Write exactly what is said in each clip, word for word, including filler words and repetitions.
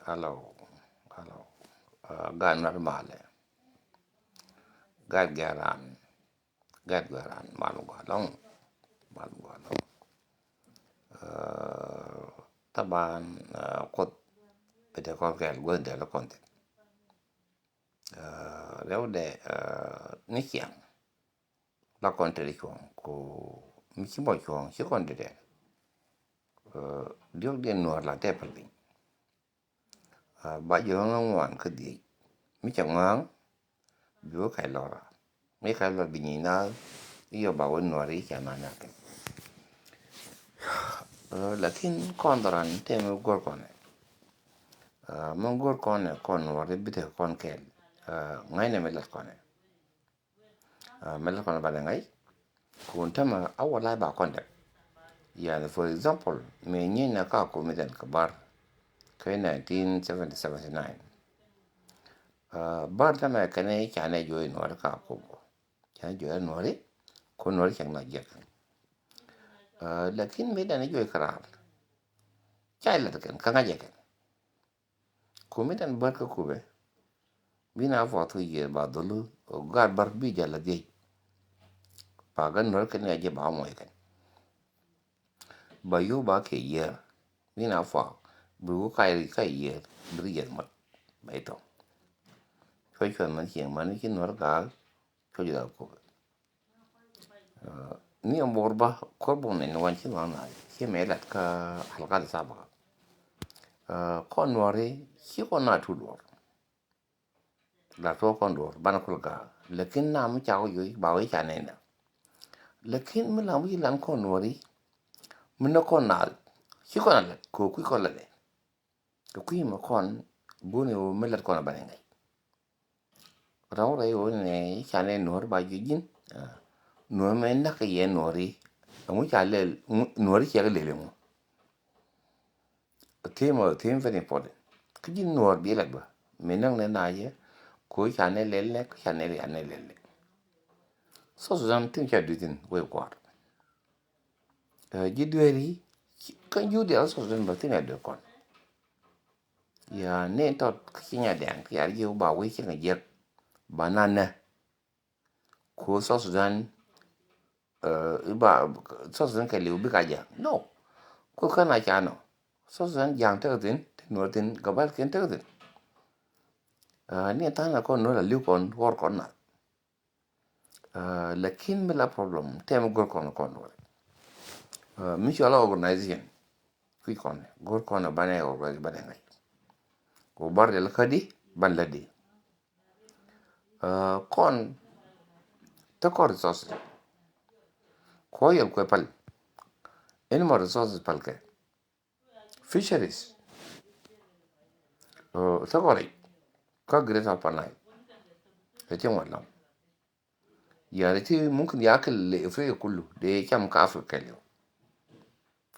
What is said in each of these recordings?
Hello, hello. Uh, gaat nɔt malɛ. Gaat gɛran. Gaat gɛran. Mal gɔlɔŋ. Mal gɔlɔŋ. Uh, taban, uh, Kuoth bi te kɔn kɛɛl gua̱th dɛl kɔn thil. Uh, rɛwdɛ, uh, ni ciaŋ. La kɔn te di cuɔ̱ŋ, ku mi ci mɔ cuɔ̱ŋ, ci kɔn di dɛn. Uh, diɔk diɛn Nuɔr la tɛ päl piny. Uh, ba ji̱ rɔ̱ŋ ŋuan kä dhiec. Mi cɛ ŋɔ̱a̱ŋ, bi wä kac lɔra. Mi kac lɔr bi nyic naath, i̱ yɔ ba wä Nuɔr i̱ ca naath naath kɛn. Uh, lakin kɔn dhɔran tɛmɛ go̱r kɔnɛ. Uh, mɛ go̱r kɔnɛ kɔn Nuɔr i̱ bi te kɔn kɛɛl. Uh, ŋa̱cnɛ mi lat kɔnɛ. Uh, mɛ lat kɔnɛ banɛ ŋa̱c. Kun tämɛ a wä la̱c ba kɔn dɛk. Yani, for example, mëë nyiecnɛ ka kum mi dɛn kɛ Bär kä nineteen seventy, seventy-nine. Uh, Bär tämɛ kɛn canɛ juɔc Nuɔri ka kum kɔ. Canɛ juɔc Nuɔri, ku Nuɔri cɛŋ na jiɛk. Uh, lakin mëë dɛn juɔc kɛ raar. Ca ilät kɛn, kä ŋa̱cɛ kɛn. Ku mi dɛn Bär kä Kuɔth, bi na fua thu yiëë ba dhulu, ɔ gaat Bär bi jɛ la dhiec. Ba gɛ Nuɔr kɛn ya jɛ ba mɔc kɛn. Ba yio̱w ba kɛ yiëë, bi na fua, bi wä kac ri kac yiëë, bi ri yiëë mɔt. Ba itɔ. Cuɛ cuɛ mɛn cieŋ mɛn ci Nuɔr gaak, cuɛ jɛ gaak Kuɔth. Uh, ni ɛn buɔr bä, kuɔr buɔr ni ni wan ci ŋɔn na, ci mɛ lat kä halkat sabaka. Uh, kɔn Nuɔri, ci kɔn na tu duɔr. La tuɔ kɔn duɔr, banɛ kul gaak. Lakin na mi ca wä yoc, ba wä ca nɛn da. Lakin mi la mi ci lan kɔn Nuɔri, mi na kɔn na, ci kɔn a lat, ko kui̱ kɔn lat dɛ. Kɛ kui̱ mɛ kɔn, buni wä mi lat kɔn a banɛ ŋa̱c. Rɔ̱ŋ rɛy wä nɛ canɛ Nuɔr ba juic ji̱n. Ah. Nuɔr mɛ näk kɛ yɛ Nuɔri. Ɛŋu ca lɛl, Nuɔri ciɛ kɛ lɛl ɛŋu. Theme, theme very important. Kä ji̱n Nuɔr bi lɛk bä. Mi näk nɛ na yɛ. Ko canɛ lɛl nɛ, ko canɛ lɛl nɛ lɛl nɛ. South Sudan theme ca dui̱thin wee kuar. Eh, ji̱ dueeri, kä ji̱ diaal South Sudan ba theme ca dueer kɔn. Ya ni tɔt kä ci nya dɛŋ kä yar ji̱ ba wi̱i̱ ci ŋa jiɛk ba na nɛ. Ku South Sudan, eh, iba South Sudan kɛ liw bika ja̱. No. Ku kä na ca nɔ. South Sudan ja̱ŋ tek thin, ti Nuɔr thin, gabal ken tek thin. Eh, ni than na kɔn Nuɔr la liw kɔn, war kɔn na. Ah, lakin mi la problem, tɛm go̱r kɔn kɔn wä. Ah, mi cɔl organization, kui̱ kɔn, go̱r kɔn banɛ organize banɛ ŋa̱c. Ku bar del kädi, ban la di. Ah, kɔn, te kɔn resources. Kɔ yɛl kuɛ pal. Animal resources pal kɛ. Fisheries. Ɔ, thok ɔ rɛc kä Greater Upper Nile. Ɛ cieŋ wä lam. Yani ti mumkin ya kɛ lɛ Africa kulu, dee cam kä Africa liw.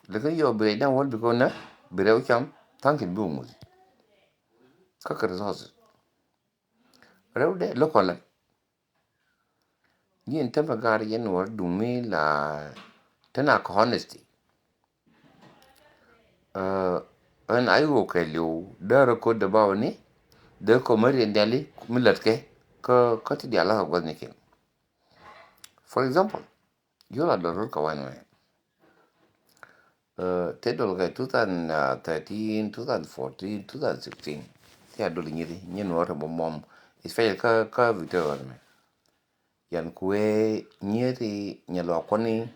Lakin yɔ bi rɛc dan wäl bi kɔn nɛ, bi rɛw cam, thank you bi wä ŋuthi. Kä kɛ resources. Rɛw dee local land. Ji̱n tämɛ ga̱r yɛn wä duŋ mi la tena kɛ honesty. Ɛ, ɛn a iwok kɛ liw dee rɛ ko̱t dee bawä ni dee kɔ mɛ riɛn diali mi lät kɛ kä, kä ti dial la kɛ gua̱th ni kin. For example, Yola dɔl rot kɛ wany wany. Ɛ, te dɔl kɛ two thousand thirteen, two thousand fourteen, two thousand sixteen. Ti a dɔl nyiri, nyin wä rɛ bɔ mɔm. Especially kä, kä Victoria wä mɛ. Yan kuɛ nyiri, nya lɔ kɔni,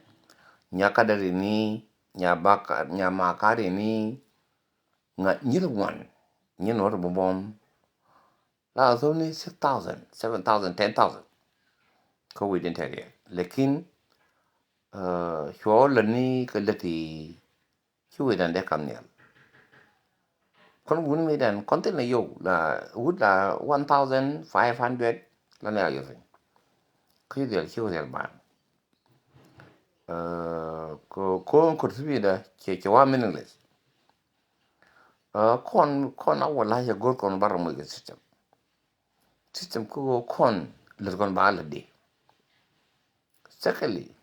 nya kadari ni, nya baka, nya makari ni, ŋa nyiri wan. Nyin wä rɛ bɔ mɔm. La thom ni six thousand, seven thousand, ten thousand. Kä wi̱i̱ din tɛk yɛ. Lakin, ɛ, cuɔ lät ni kä lät ti ci wi̱i̱ dan dee kam nhial. Kɔn wun mi dan kɔn thil ni yow la wut la one thousand five hundred la ni a yoth piny. Kä ci dhiɛl ci wi̱i̱ dhiɛl ban. Ɛ, ko, ko kɔt thibi da cɛ, cɛ wa meaningless. Ɛ, kɔn, kɔn a wä la̱c a go̱r kɔn barɛ moc kɛ system. System kä ɣöö kɔn lät kɔn ba lät di. Secondly,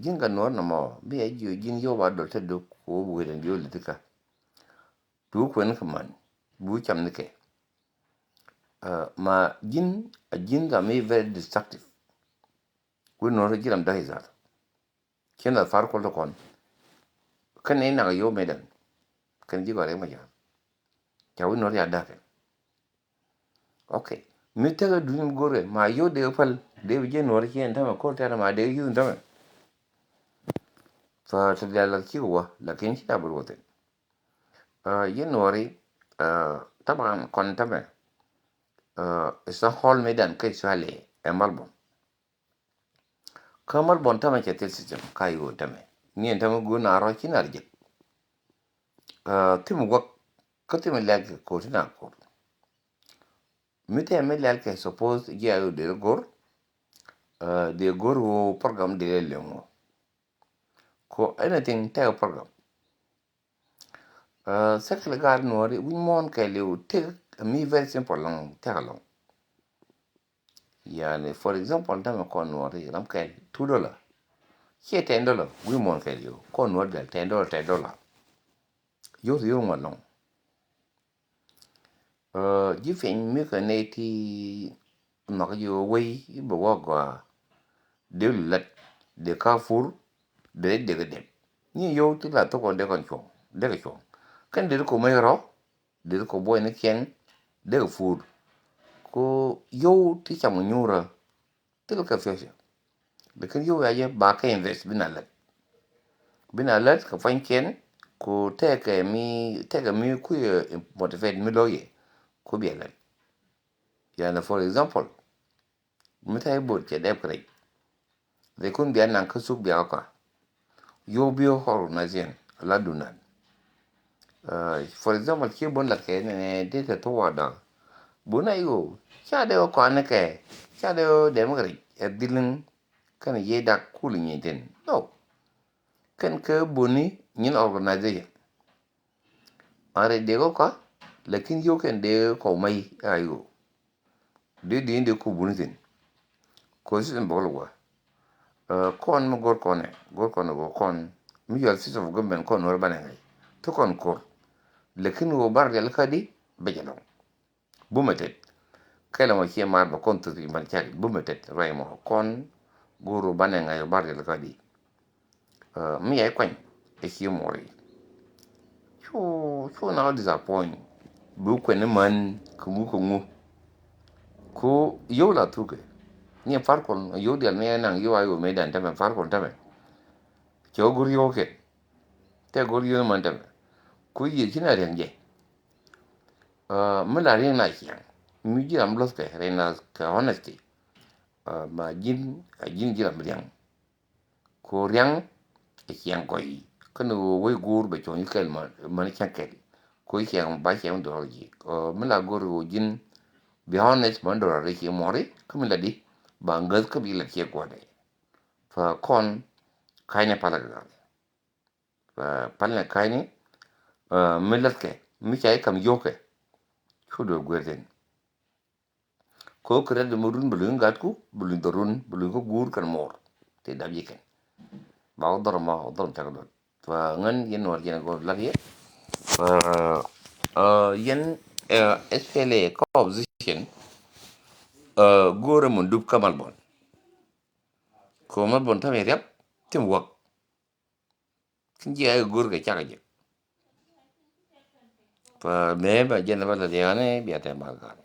ji̱n kɛ nuɔ̱ɔ̱r nɔmɔ bi a jiö ji̱n yio̱w ba dɔl te duk kɛ ɣöö bi wetdɛn bi wä lät kä. Bi wä kuɛn kɛ man. Bi wä cam ni kɛ. Uh, ma ji̱n, a ji̱n ram mi very destructive. Wi̱i̱ Nuɔ̱ɔ̱ri ji̱ ram däk i̱ dhaat. Cien la far kuɔl ti kɔn. Kɛn ni nak a yo̱o̱ mëëdan. Kɛn ji̱ gɔ̱a̱r yɛ ma ja̱a̱n. Ca wi̱i̱ Nuɔ̱ɔ̱ri a däk kɛ. Ok. Mi tekɛ duŋ mi go̱rɛ ma yo̱o̱ dee päl dee bi ji̱ Nuɔ̱ɔ̱ri cien tämɛ ko̱r tɛ̈rɛ ma dee yuth tämɛ. Fa ti diaal la ci wä lakin ci na bi ruɔth in. Uh, yɛn Nuɔ̱ɔ̱ri, uh, taban kɔn tämɛ. Uh, it's a whole medan kä Australia ɛ Melbourne. Kä Melbourne tämɛ cɛ thil system ka yo̱o̱ tämɛ. Ni ɛn tämɛ go̱o̱r na rɔ ci na ri jek. Uh, thim wäk kä thim lɛk kɛ ko̱r ti na ko̱r. Mi tɛ mi lɛl kɛ suppose ji̱ a yo̱o̱ dee go̱r. Uh, dee go̱r wä program dee lɛ leŋ wä. Ko anything tɛ program. Uh, second gaat Nuɔ̱ɔ̱ri wi̱c muɔ̱ɔ̱n kɛɛliw tek mi very simple lɔŋ tek alɔŋ. Yani for example tämɛ kɔn Nuɔ̱ɔ̱ri ram kɛɛl two dollar. Ciɛ ten dollar wi̱c muɔ̱ɔ̱n kɛɛliw kɔn Nuɔ̱ɔ̱ri dɛl ten dollar ten dollar. Yo̱o̱ yo̱o̱ ŋuɔt lɔŋ. Uh, ji̱ piny mi kɛ nɛy ti nhɔk ji̱ wei i̱ bɛ wä gɔaa. Dee lu lat dee ka pur dee dee kɛ dep. Ni yo̱o̱ ti la thok kɔn dee kɔn cuɔ̱ŋ dee kɛ cuɔ̱ŋ. Kɛn dee kɔ mec rɔ dee kɔ buɔy ni kiɛn dee kɛ pur. Ko yo̱o̱ ti cam kɛ nyuurä. Thil kɛ future. Lakin yo̱o̱ ya jɛ ba kɛ invest bi na lät. Bi na lät kɛ pua̱nykiɛn ku tɛkɛ mi tɛkɛ mi kui̱ motivate mi lo̱k yɛ ku biɛ lät. Yani for example mi tɛk bot cɛ dɛp kɛ rɛc. They kun bia naŋ kä thuk bia kä kɔa. Yo̱o̱ bi organization la dunan. Uh, for example ci bon lat kɛ nɛ nɛ dee tɛ thok wa dɔ̱ŋ. Bon a yo̱o̱ ca dee wä kɔa ni kɛ ca dee wä dɛm kɛ rɛc ɛ dhiliŋ. Kɛn yee dak kul nyi tin no. Kɛn kɛ boni nyin organization. An rɛy dee kɔ ka lakin yo̱o̱ kɛn dee kɔ mɛy a yo̱o̱. Dee dee dee kɔ boni thin. Kɔ system bɔk lɛ gua. Kɔn mi gor kɔn ɛ gor kɔn ɛ gor kɔn mi yual system of government kɔn wär banɛ ŋäc. Ti kɔn kor lakin wä bar rial ka di bɛ jɛ lɔŋ. Bumɛ tet. Kɛlɛ mɔ ciɛ mar bɛ kɔn thuth iman cak bumɛ tet ruac mɔ kɔn. Guru banɛ ŋa̱c bar jɛ lɛ kä di. Mi yɛ kuany ɛ ciɛ mɔri. Cu cu na disappoint. Bi kuɛn ni man kɛ ŋu kɛ ŋu. Ku yow la thukɛ. Ni par kɔn yow dial ni naŋ yow ayo me dan tɛmɛ par kɔn tɛmɛ. Cɛ gur yow kɛ. Tɛ gur yow man tɛmɛ. Ku yɛ ci na riɛŋ jɛ. Mi la riɛŋ na ciaŋ mi ji̱ ram luɔth kɛ rɛy na kɛ honesty. Ma ji̱n a ji̱n ji̱ ram riɛŋ. Ko riɛŋ a ciaŋ kɔc kɛn wec guur bɛ cuɔ̱ŋ kɛl mani cäŋ kɛl. Ko ciaŋ ba ciaŋ dɔr ji̱ mi la go̱r wec ji̱n. Bi honest mani dɔr a rɛy ciaŋ mɔri kä mi la di ba ŋäth kä bi la ciɛ guɔdɛ. Fa kɔn ka̱ny ni palä kɛ gal. Pal nɛ ka̱ny ni mi lätkɛ mi ca i̱ kam yokɛ. Cu duɔl guer thin. Ko kɛ rɛt mi run bi luny gatku bi luny dhɔrun bi luny kä guur kɛn mor. Ti dap ji̱ kɛn ba wä dhɔr ma wä dhɔr cak duɔl. Fa ŋän yɛn nuɔr yɛn gɔr lat yɛ. Yɛn especially kä opposition. Go̱o̱rɛ mun dup kä Melbourne. Ko Melbourne tamɛ riap tim wak. Kin jiɛ a go̱r kɛ cak a jɛ. Fa mɛ ba jɛn ba la diaani bia tɛ mal gari.